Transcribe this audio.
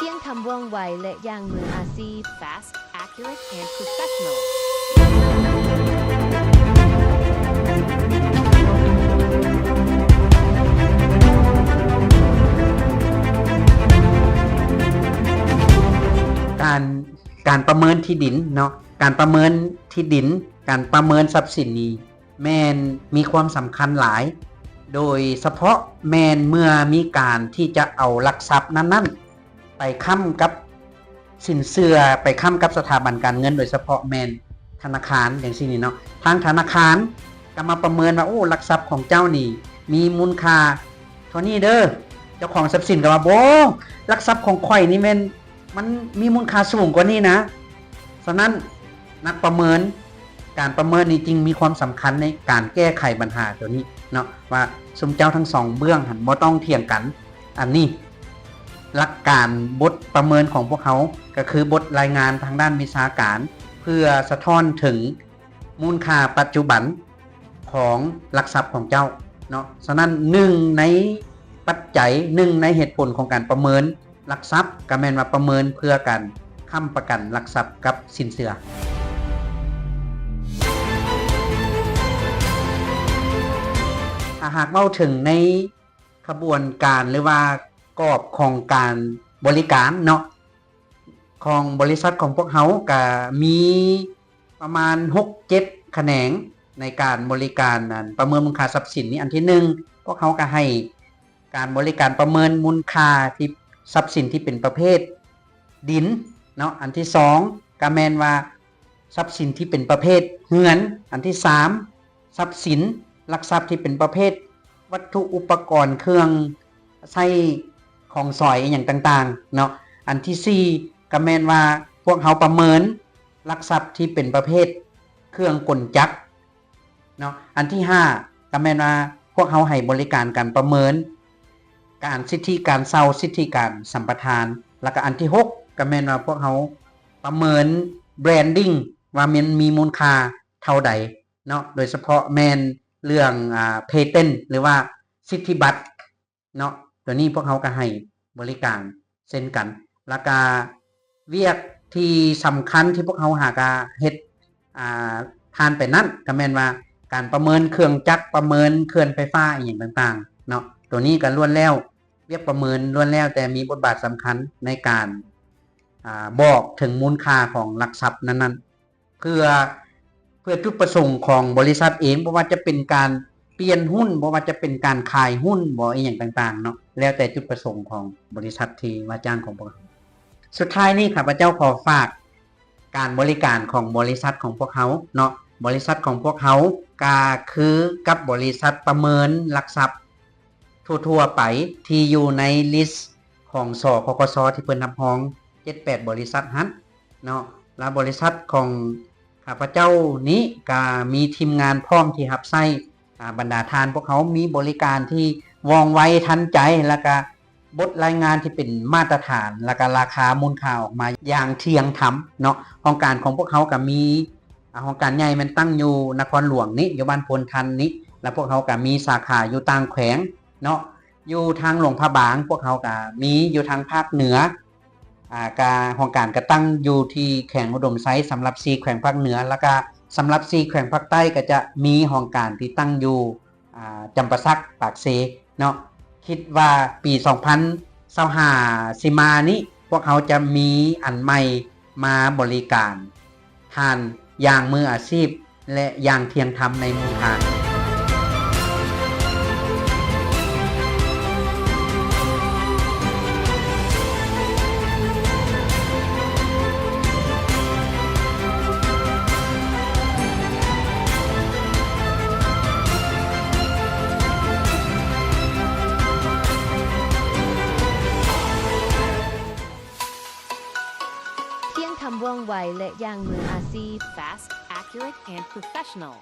ທ່ຽງທຳວ່ອງໄວ ແລະ ຢ່າງມືອາຊີບ. Fast, accurate, and professional. ການ ການປະເມີນທີ່ດິນເນາະ, ການປະເມີນທີ່ດິນ, ການປະເມີນຊັບສິນນີ້ ແມ່ນມີຄວາມສຳຄັນຫຼາຍ, ໂດຍສະເພາະແມ່ນເມື່ອມີການທີ່ຈະເອົາຫຼັກຊັບນັ້ນໆ ໄປຄ້ຳກັບສິນເຊື່ອ, ໄປຄ້ຳກັບສະຖາບັນການເງິນ, ໂດຍສະເພາະແມ່ນທະນາຄານ ຈັ່ງຊີ້ນີ້ເນາະ. ທາງທະນາຄານກໍມາປະເມີນວ່າ ໂອ້ ຫຼັກຊັບຂອງເຈົ້ານີ້ມີມູນຄ່າເທົ່ານີ້ເດີ. ເຈົ້າຂອງຊັບສິນກໍວ່າ ບໍ່, ຫຼັກຊັບຂອງຂ້ອຍນີ້ແມ່ນ ມັນມີມູນຄ່າສູງກວ່ານີ້ນະ. ສະນັ້ນ ນັກປະເມີນ, ການປະເມີນນີ້ຈຶ່ງມີຄວາມສຳຄັນໃນການແກ້ໄຂບັນຫາໂຕນີ້ເນາະ, ວ່າຊຸມເຈົ້າທັງສອງເບື້ອງຫັ້ນບໍ່ຕ້ອງຖຽງກັນ. ອັນນີ້ ຫຼັກການບົດປະເມີນຂອງພວກເຮົາ ກໍຄືບົດລາຍງານທາງດ້ານວິຊາການ ເພື່ອສະທ້ອນເຖິງມູນຄ່າປັດຈຸບັນຂອງຫຼັກຊັບຂອງເຈົ້າເນາະ. ສະນັ້ນ ໜຶ່ງໃນປັດໄຈ, ໜຶ່ງໃນເຫດຜົນຂອງການປະເມີນ ຫຼັກຊັບກໍແມ່ນວ່າປະເມີນເພື່ອການຄ້ຳປະກັນຫຼັກຊັບກັບສິນເຊື່ອ. ຖ້າຫາກເວົ້າເຖິງໃນຂະບວນການ ຫຼືວ່າກອບຂອງການບໍລິການເນາະ ຂອງບໍລິສັດຂອງພວກເຮົາກໍມີປະມານຫົກເຈັດຂະແໜງໃນການບໍລິການ ອັນ ປະເມີນມູນຄ່າຊັບສິນນີ້. ອັນທີໜຶ່ງ ພວກເຮົາກໍໃຫ້ ການບໍລິການປະເມີນມູນຄ່າທີ່ຊັບສິນທີ່ເປັນປະເພດດິນເນາະ. ອັນທີສອງ ກໍແມ່ນວ່າຊັບສິນທີ່ເປັນປະເພດເຮືອນ. ອັນທີສາມ ຊັບສິນ ຫຼັກຊັບທີ່ເປັນປະເພດວັດຖຸອຸປະກອນເຄື່ອງໃຊ້ຂອງສອຍອີ່ຫຍັງຕ່າງໆເນາະ. ອັນທີສີ່ ກໍແມ່ນວ່າພວກເຮົາປະເມີນຫຼັກຊັບທີ່ເປັນປະເພດເຄື່ອງກົນຈັກ ເນາະ. ອັນທີຫ້າ ກໍແມ່ນວ່າພວກເຮົາໃຫ້ບໍລິການການປະເມີນການ ສິດທິການເຊົ່າ, ສິດທິການສຳປະທານ. ແລ້ວກໍອັນທີຫົກ ກໍແມ່ນວ່າພວກເຮົາປະເມີນ branding ວ່າມັນມີມູນຄ່າເທົ່າໃດເນາະ, ໂດຍສະເພາະແມ່ນເລື່ອງ ອາ patent ຫຼືວ່າສິດທິບັດ ເນາະ. ໂຕນີ້ພວກເຮົາກໍໃຫ້ບໍລິການເຊັ່ນກັນ. ແລ້ວກະວຽກທີ່ສຳຄັນທີ່ພວກເຮົາຫາກະເຮັດ ອ່າ ຜ່ານໄປນັ້ນ ກໍແມ່ນວ່າການປະເມີນເຄື່ອງຈັກ, ປະເມີນເຂື່ອນໄຟຟ້າອີ່ຫຍັງຕ່າງໆເນາະ. ໂຕນີ້ກໍລ້ວນແລ້ວ ວຽກປະເມີນລ້ວນແລ້ວແຕ່ມີບົດບາດສຳຄັນໃນການ ອ່າ ບອກເຖິງມູນຄ່າຂອງຫຼັກຊັບນັ້ນໆ. ເພື່ອ ເພື່ອຈຸດປະສົງຂອງບໍລິສັດເອງ, ບໍ່ວ່າຈະເປັນການປ່ຽນຫຸ້ນ, ບໍ່ວ່າຈະເປັນການຂາຍຫຸ້ນບໍ ອີ່ຫຍັງຕ່າງໆເນາະ, ແລ້ວແຕ່ຈຸດປະສົງຂອງບໍລິສັດທີ່ວ່າຈ້າງຂອງພວກເຮົາ. ສຸດທ້າຍນີ້ ຂ້າພະເຈົ້າຂໍຝາກການບໍລິການຂອງບໍລິສັດຂອງພວກເຮົາເນາະ. ບໍລິສັດຂອງພວກເຮົາກໍຄືກັບບໍລິສັດປະເມີນຫຼັກຊັບ ທົ່ວໆໄປທີ່ຢູ່ໃນລິສຂອງ ສຄກສ ທີ່ເພິ່ນຮັບຮອງເຈັດແປດບໍລິສັດຫັ້ນເນາະ. ແລະ ບໍລິສັດຂອງຂ້າພະເຈົ້ານີ້ກໍມີທີມງານພ້ອມທີ່ຮັບໃຊ້ ອາ ບັນດາທ່ານ. ພວກເຮົາມີບໍລິການທີ່ວ່ອງໄວທັນໃຈ ແລ້ວກະບົດລາຍງານທີ່ເປັນມາດຕະຖານ ແລ້ວກະລາຄາມູນຄ່າອອກມາຢ່າງທ່ຽງທຳເນາະ. ຫ້ອງການຂອງພວກເຮົາກໍມີ ອາ ຫ້ອງການໃຫຍ່ແມ່ນຕັ້ງຢູ່ນະຄອນຫຼວງນີ້ ຢູ່ບ້ານໂພນທັນນີ້ ແລ້ວພວກເຮົາກໍມີສາຂາຢູ່ຕ່າງແຂວງເນາະ. ຢູ່ທາງຫຼວງພະບາງ ພວກເຮົາກໍມີ, ຢູ່ທາງພາກເໜືອ ອາ ກະຫ້ອງການກໍຕັ້ງຢູ່ທີ່ແຂວງອຸດົມໄຊ ສຳລັບສີ່ແຂວງພາກເໜືອ, ແລ້ວກະສຳລັບສີ່ແຂວງພາກໃຕ້ກໍຈະມີຫ້ອງການທີ່ຕັ້ງຢູ່ ອາ ຈຳປາສັກ, ປາກເຊເນາະ. ຄິດວ່າປີສອງພັນຊາວຫ້າຊິມານີ້ ພວກເຮົາຈະມີອັນໃໝ່ມາບໍລິການທ່ານຢ່າງມືອາຊີບ ແລະ ຢ່າງທ່ຽງທຳໃນມູນຄ່າ. ທ່ຽງທຳວ່ອງໄວ ແລະ ຢ່າງມືອາຊີບ. Fast, accurate, and professional.